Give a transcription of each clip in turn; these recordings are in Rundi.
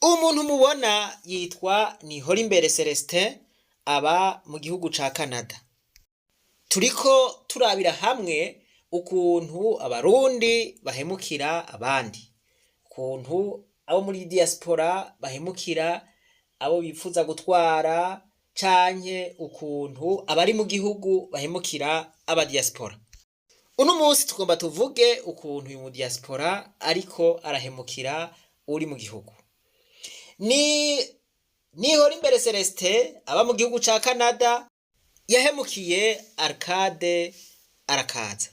Umuntu mubona yitwa Nihorimbere Celestin, aba mu gihugu ca Canada. Turiko turabira hamwe ukuntu Abarundi bahemukira abandi, ukuntu abo muri diaspora bahemukira abo bipfuza gutwara, canke ukuntu abari mu gihugu bahemukira aba diaspora. Uno munsi tugomba tuvuge ukuntu uyu mu diaspora ariko arahemukira uri mu gihugu. Ni Nihorimbere Celestin aba mu gihugu ca Canada yahemukiye Arcade Arakaza.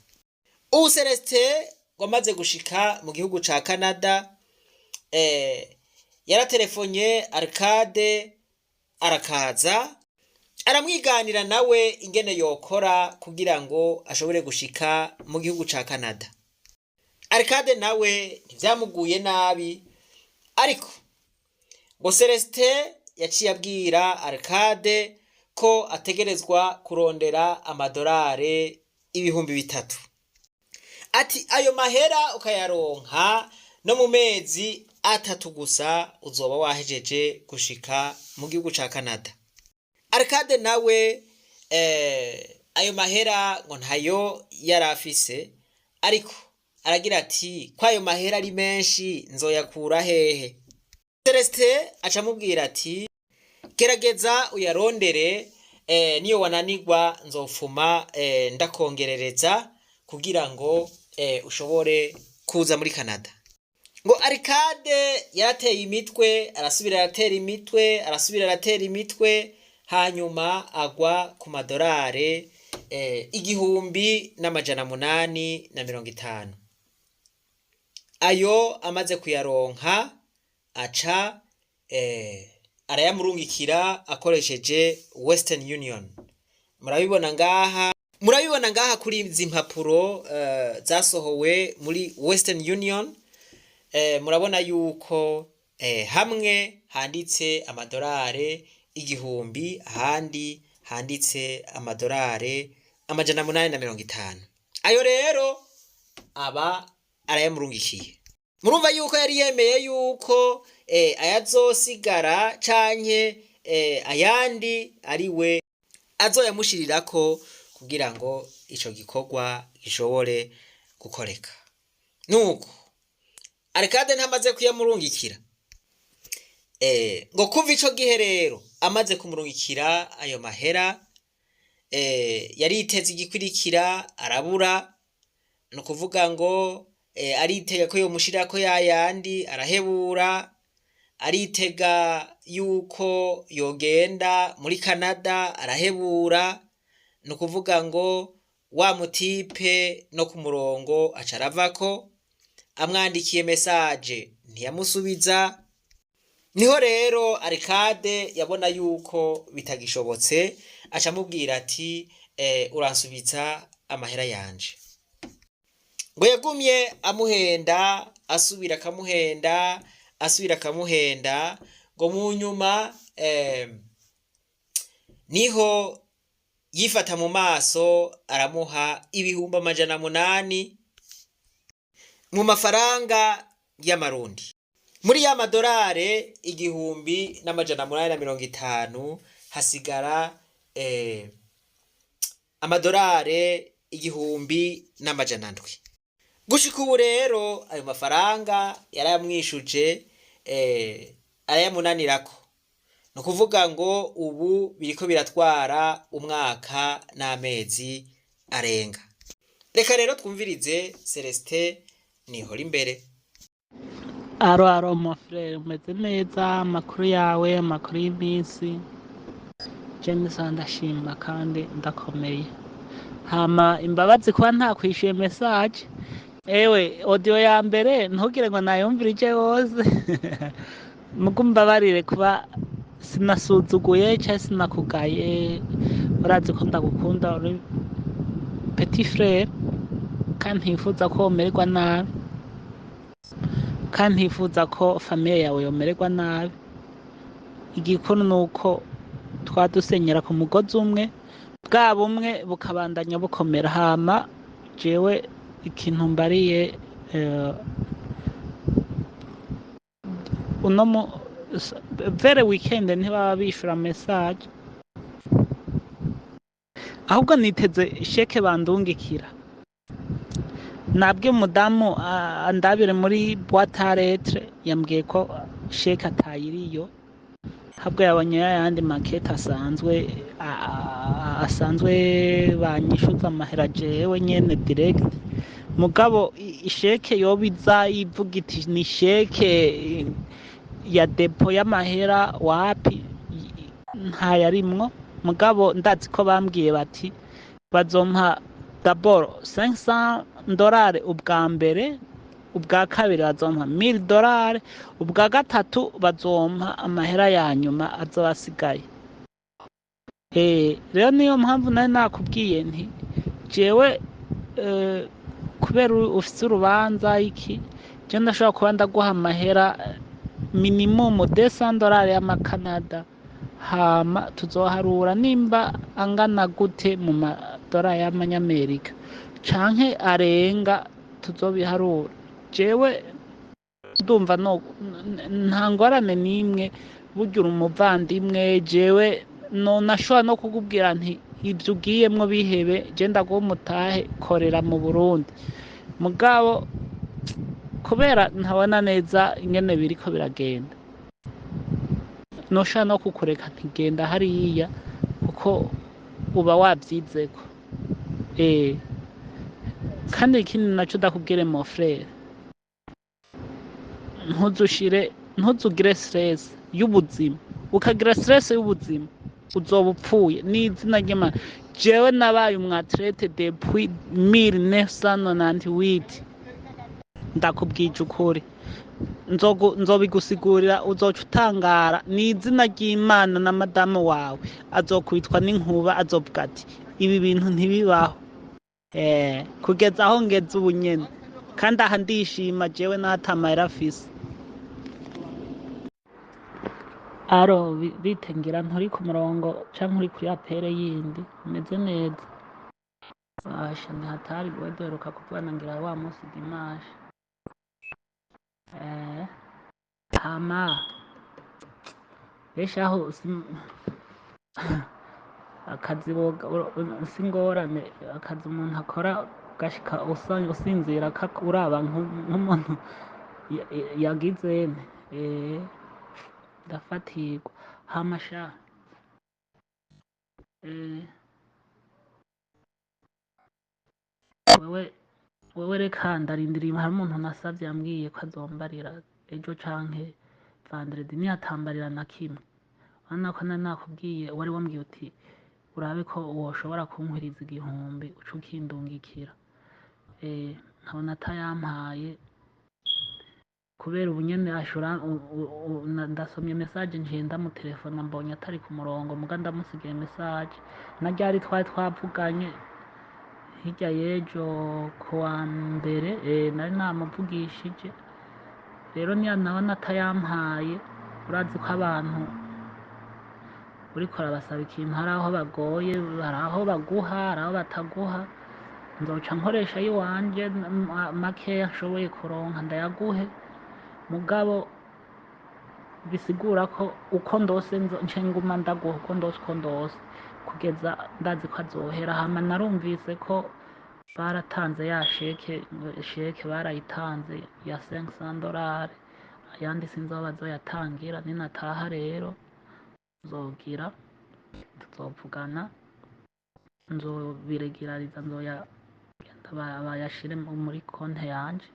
Ubu Celestin wamaze gushika mu gihugu ca Canada, yaratelefonye Arcade Arakaza, aramwiganira nawe ingene yokora kugira ngo ashobore gushika mu gihugu ca Canada. Arcade nawe ntivyamuguye nabi, ariko ngo Celestin yaciye abwira Arcade ko ategerezwa kurondera amadorare 3000. Ati ayo mahera ukayaronka no mu mezi 3 gusa uzoba wahejeje gushika mu gihugu ca Canada. Arcade nawe ayo mahera ngo ntayo yarafise, ariko aragira ati ko ayo mahera ari menshi nzoyakura hehe? Celestin aca amubwira ati gerageza uyarondere, niyo wananirwa nzofuma ndakongerereza kugira ngo ushobore kuza muri Canada. Ngo Arcade yarateye imitwe, arasubira aratera imitwe, arasubira aratera imitwe, hanyuma agwa ku madorare 1850. Ayo amaze kuyaronka aca arayamurungikira akoresheje Western Union. Murabibona ngaha, murabibona ngaha kuri izi mpapuro zasohowe muri Western Union. Murabona yuko hamwe handitse amadorare 1000, ahandi handitse amadorare 850. Ayo rero aba arayamurungikiye. Murumva yuko yari yemeye yuko ayazosigara canke ayandi ari we azoyamushirirako kugira ngo ico gikorwa gishobore gukoreka. Nuko Arcade ntamaze kuyamurungikira. Ngo kuva ico gihe rero amaze kumurungikira ayo mahera, yariteze igikurikira arabura. Ni ukuvuga ngo aritega ko yomushirako yayandi arahebura, aritega yuko yogenda muri Canada arahebura. Ni ukuvuga ngo wa mu type no ku murongo aca aravako, amwandikiye message ntiyamusubiza. Niho rero Arcade yabona yuko bitagishobotse, aca amubwira ati uransubiza amahera yanje. Ngo yagumye amuhenda, asubira akamuhenda, asubira akamuhenda. Ngo mu nyuma niho yifata mu maso, aramuha 800,000 mu mafaranga y'Amarundi. Muri ya madorare 1850 hasigara amadorare 1700. Gushika ubu rero ayo mafaranga yarayamwishuje, arayamunanirako. Ni ukuvuga ngo ubu biriko biratwara umwaka n'amezi arenga. Reka rero twumvirize Celestin Nihorimbere. Allô, allô, mon frère, umeze neza? Amakuru yawe, amakuru y'iminsi? Je nisa ndashima kandi ndakomeye. Hama imbabazi kuba ntakwishuye message. Ewe, audio ya mbere ntugire ngo nayumvirije yose. Muga umbabarire kuba sinasuzuguye canke sinakugaye. Urazi ko ndagukunda, uri petit frère, kandi ntifuza ko womererwa nabi, kandi ntifuza ko famille yawe yomererwa nabi. Igikuru nuko twadusenyera ku mugozi umwe, bwa bumwe bukabandanya bukomera. Hama jewe ikintu mbariye, uno mu Vers weekend ntibaba bishura message. Ahubwo niteze chèque bandungikira. Nabwe umudamu andabire muri boîte à lettres, yambwiye ko chèque atayiriyo, ahubwo yabonye yayandi makete asanzwe asanzwe banyishuza amahera jewe nyene direct. Mugabo chèque yoba iza ivuga iti ni chèque ya dépôt y'amahera, wapi, ntayarimwo. Mugabo ndazi ko bambwiye bati bazompa d'abord 500 dolari ubwa mbere, ubwa kabiri bazompa 1000 dolari, ubwa gatatu bazompa amahera ya nyuma azoba asigaye. Rero niyo mpamvu nari nakubwiye nti jewe kubera ufise urubanza iki, je ndashobora kuba ndaguha amahera minimum 200 dolari y'amakanada, hama tuzoharura nimba angana gute mu madolari y'amanyamerika canke arenga, tuzobiharura. Jewe ndumva no nta ngorane n'imwe, burya uri umuvandimwe. Jewe no nashobora no kukubwira nti ivyo ugiyemwo bihebe, je ndaguha umutahe, korera mu Burundi. Mugabo kubera ntabona neza ingene biriko biragenda, noshobora no kukureka ntigenda hariya kuko uba wavyizeko. Kandi ikindi naco ndakubwire, mon frère, ntuzushire, ntuzugire stress y'ubuzima. Ukagira stress y'ubuzima uzoba upfuye n'izina ry'Imana. Jewe nabaye umwathlète depuis 1998, ndakubwije ukuri. Nzobigusigurira, uzoca utangara n'izina ry'Imana, na madamu wawe azokubitwa n'inkuba, azovuga ati ibi bintu ntibibaho. Kugeza aho ngeze ubu nyene, kandi aha ndishima jewe n'atamahera afise. Aro bite? Ngira nturi ku murongo canke uri kuri appel yindi. Umeze neza? Basha, ni hatari. We duheruka kuvugana ngira wa munsi dimanche. Hama benshi aho akazi si ingorane, akazi umuntu akora gashika usinzira uraba nk'umuntu yagize nte. Ndafatirwa. Hama sha, wewe reka ndarindiriye, hari umuntu nasavye yambwiye ko azombarira ejo canke vendredi, niyatambarira na kimwe. Urabona ko nari nakubwiye, wari wambwiye uti urabe ko woshobora kunkwiriza 1000 uca ukindungikira. Nkabona atayampaye kubera ubu nyene ashora ndasomye message, nciye ndamutelefona, mbonye atari ku murongo, muga ndamusigiye message. Na ryari twari twavuganye hirya y'ejo kuwa mbere, nari namuvugishije. Rero niya nabona atayampaye, urazi ko abantu uriko urabasaba ikintu hari aho bagoye, hari aho baguha, hari aho bataguha. Nzoca nkoresha ayiwanje makeya nshoboye kuronka ndayaguhe. Mugabo bisigura ko uko ndose nce nguma ndaguha uko ndose, uko ndose, kugeza ndazi ko azohera. Hama narumvise ko baratanze ya chèque, chèque barayitanze ya 500 dolari, ayandi sinzi aho bazoyatangira. Ninataha rero nzogira tuzovugana, nzobiregirariza, nzoya bayashire muri konte yanje.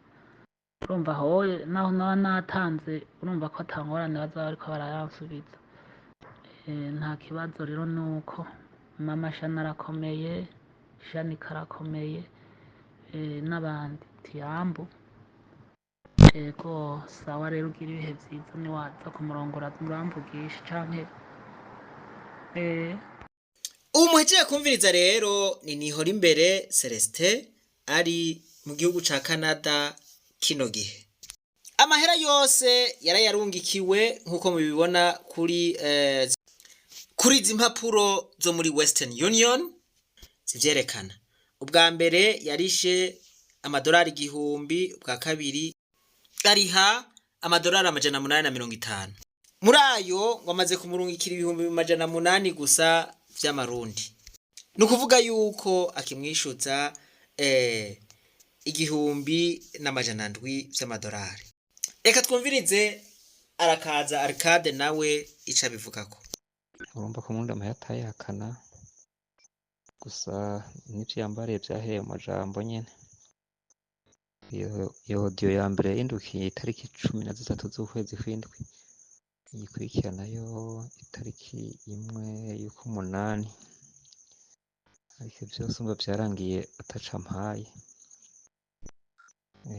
Urumva hoye naho naba natanze, urumva ko ata ngorane, bazaba bariko barayansubiza. Nta kibazo. Rero nuko mama Shana arakomeye, Shanika arakomeye, n'abandi tiyambu. Ego, sawa rero, ugira ibihe vyiza. Niwaza ku murongo uramvugisha canke. Ubu muhejeje kumviriza rero ni Nihora imbere Celestin ari mu gihugu ca Canada kino gihe. Amahera yose yarayarungikiwe nk'uko mubibona kuri izi mpapuro zo muri Western Union zivyerekana. Ubwa mbere yarishe amadolari 1000, ubwa kabiri ariha amadolari 850. Muri ayo ngo amaze kumurungikira 800,000 gusa vy'amarundi. Ni ukuvuga yuko akimwishuza 1,700 vy'amadolari. Reka twumvirize arakaza Arcade nawe ico abivugako. Urumva ko murundi amahera atayihakana, gusa n'ivyo yambariye vyahereye mu majambo nyene. Iyo audio ya mbere yahindukiye itariki 13 z'ukwezi kw'indwi, iyikurikira nayo itariki 1 y'ukw'umunani, ariko vyose urumva vyarangiye ataco ampaye.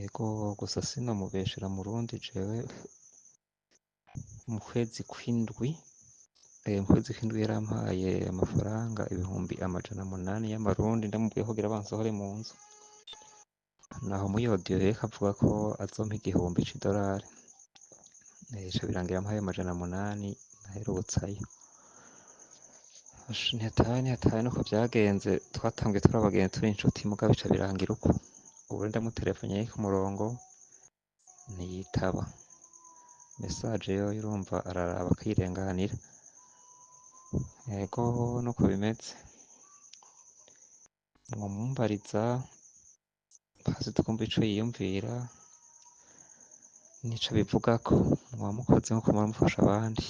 Ego gusa sinomubeshera murundi, jewe mu kwezi kw'indwi, mu kwezi kw'indwi yarampaye amafaranga 800,000 y'amarundi, ndamubwiye ko kugira bansohore mu nzu. Naho muri iyo audio rero avuga ko azompa 1,000 c'idolari, bica birangira ampaye 800 naherutse ayo. Ntihataye ntihataye nuko vyagenze, twatanguye turi abagenzi turi inshuti, mugabo bica birangira uko. Ubu rero ndamuterefonye ari ku murongo ntiyitaba, mesaje yoyo urumva araraba akirenganira. Ego nuko bimeze, mwomumbariza hasi tukumva ico yiyumvira n'ico abivugako, mwoba mukoze nkuko muhora mufasha abandi.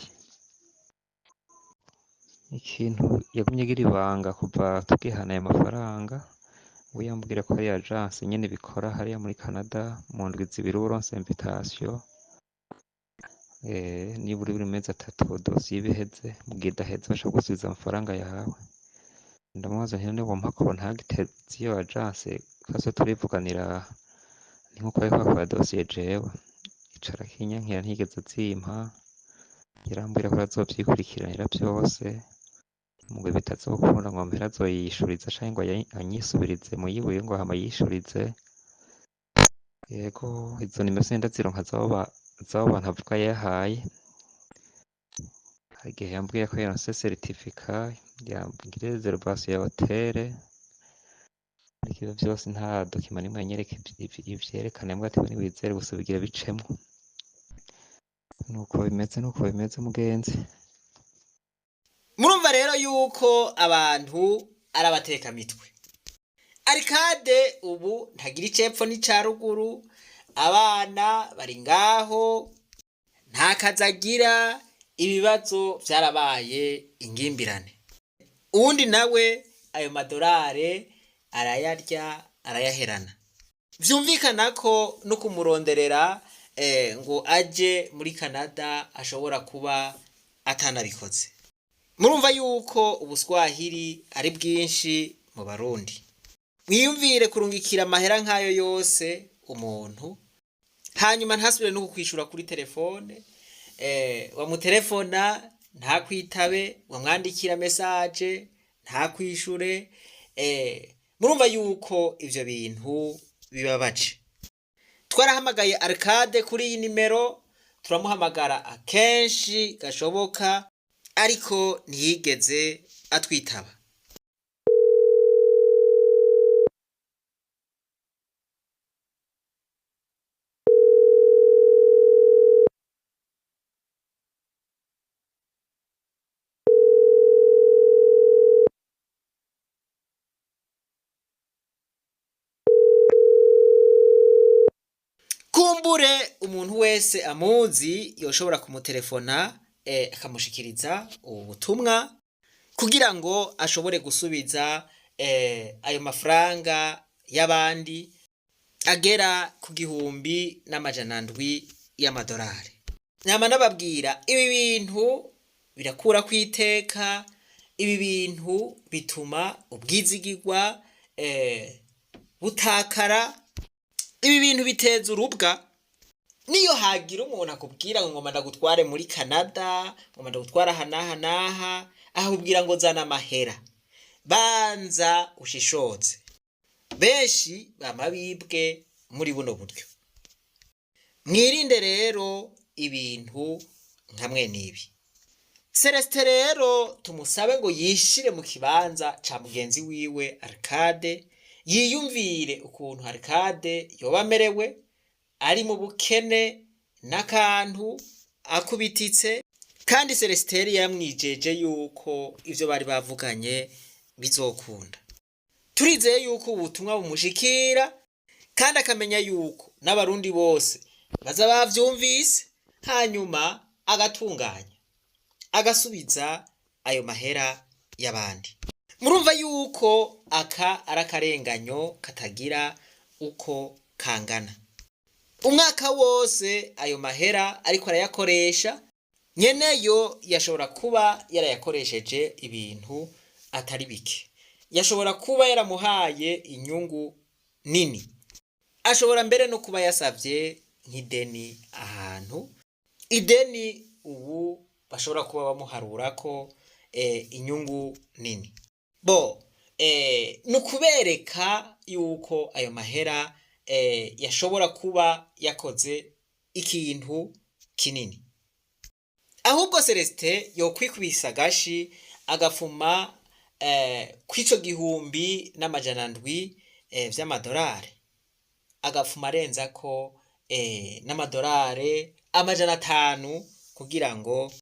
Ikintu yagumye agira ibanga kuva tugihana ayo mafaranga, we yambwira ko ari agence nyene ibikora hariya muri Canada, mu ndwi zibiri uba uronse invitation, nibura buri mezi 3 dosiye iba iheze, mu gihe idaheze bashobora kugusubiza amafaranga yawe. Ndamubaza nti none wompa contact z'iyo agence twase turivuganira, ni nkuko yariko akora dosiye jewe, ica arakinyankira ntiyigeze azimpa, yarambwira ko azovyikurikiranira vyose, mu gihe bitazokunda ngo mpere azoyishuriza canke ngo anyisubirize muyiwiwe ngo hama ayishurize. Yego izo nimero sindazironka z'abo bantu avuga yahaye. Hari igihe yambwiye ko yaronse certificat, yambwira reservation ya hotel, ariko ivyo vyose nta document n'imwe yanyereka ivyerekana, yambwiye ati niwizere gusa bigira bicemwo. Nuko bimeze, nuko bimeze mugenzi. Murumva rero yuko abantu ari abatekamitwe. Arcade ubu ntagira icepfo n'ica ruguru, abana bari ngaho, nta kazi agira, ibibazo vyarabaye ingimbirane. Uwundi nawe ayo madorare arayarya arayaherana. Vyumvikana ko no kumuronderera ngo aje muri Canada ashobora kuba atanabikoze. Murumva yuko ubuswahili ari bwinshi mu Barundi. Mwiyumvire kurungikira amahera nk'ayo yose umuntu, hanyuma ntasubire no kukwishura kuri telefone, wamutelefona ntakwitabe, wamwandikira message ntakwishure, murumva yuko ivyo bintu bibabaje. Twarahamagaye Arcade kuri iyi nimero, turamuhamagara akenshi gashoboka, ariko ntiyigeze atwitaba. Kumbure umuntu wese amuzi yoshobora kumutelefona, akamushikiriza ubu butumwa kugira ngo ashobore gusubiza ayo mafaranga y'abandi agera ku 1,700 y'amadolari. Nama ndababwira ibi bintu birakura kwiteka, ibi bintu bituma ubwizigirwa butakara, ibi bintu biteza urubwa. Niyo hagira umuntu akubwira ngo ngoma ndagutware muri Canada, ngoma ndagutware aha n'aha n'aha, akakubwira ngo zana amahera, banza ushishoze. Benshi bama bibwe muri buno buryo. Mwirinde rero ibintu nka mwene ibi. Celestin rero tumusabe ngo yishire mu kibanza ca mugenzi wiwe Arcade, yiyumvire ukuntu Arcade yoba amerewe, ari mu bukene n'akantu akubititse. Kandi Celestin yaramwijeje yuko ivyo bari bavuganye bizokunda. Turizeye yuko ubutumwa bumushikira kandi akamenya yuko n'abarundi bose baza bavyumvise, hanyuma agatunganya agasubiza ayo mahera y'abandi. Murumva yuko aka ari akarenganyo katagira uko kangana. Umwaka wose ayo mahera ariko arayakoresha, nyeneyo yashobora kuba yarayakoresheje ibintu atari bike, yashobora kuba yaramuhaye inyungu nini, ashobora mbere no kuba yasavye nk'ideni ahantu, ideni ubu bashobora kuba bamuharurako inyungu nini. Bo ni ukubereka yuko ayo mahera yashobora kuba yakoze ikintu kinini. Ahubwo Celestin yokwikubisa agashi agafuma kw'ico 1700 vy'amadorari, agafuma arenzako n'amadorari 500 kugira ngo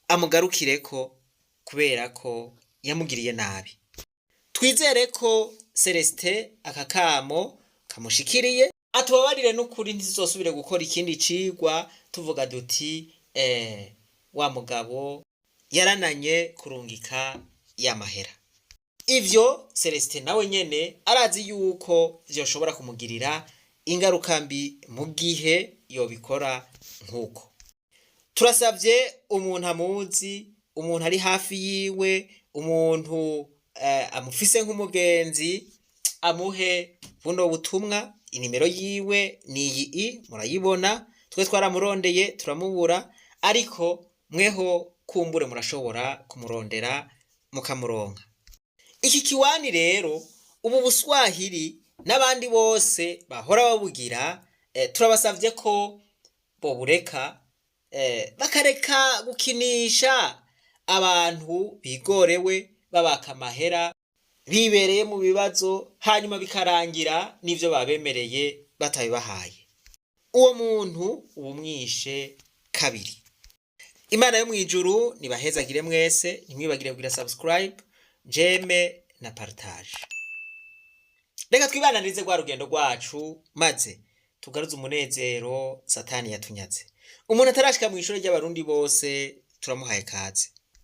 amugarukireko, kubera ko yamugiriye nabi. Twizere ko Celestin aka kamo kamushikiriye, atubabarire n'ukuri ntizosubire gukora ikindi cigwa tuvuga duti wa mugabo yarananye kurungika ya mahera. Ivyo Celestin nawe nyene arazi yuko vyoshobora kumugirira ingaruka mbi mu gihe yobikora nk'uko. Turasavye umuntu amuzi, umuntu ari hafi yiwe, umuntu amufise nk'umugenzi, amuhe buno butumwa. Inimero yiwe ni iyi, murayibona, twe twaramurondeye turamubura, ariko mweho kumbure murashobora kumurondera mukamuronka. Iki kiwani rero, ubu buswahili n'abandi bose bahora babugira, turabasavye ko bobureka, bakareka gukinisha abantu bigorewe babaka amahera bibereye mu bibazo, hanyuma bikarangira n'ivyo babemereye batabibahaye. Uwo muntu uba umwishe kabiri. Imana yo mw'ijuru nibahezagire mwese, ntimwibagire kugira subscribe, j'aime na partage. Reka twibananirize rwa rugendo rwacu, maze tugaruze umunezero Satani yatunyaze. Umuntu atarashika mw'ishure ry'abarundi bose turamuhaye kaze.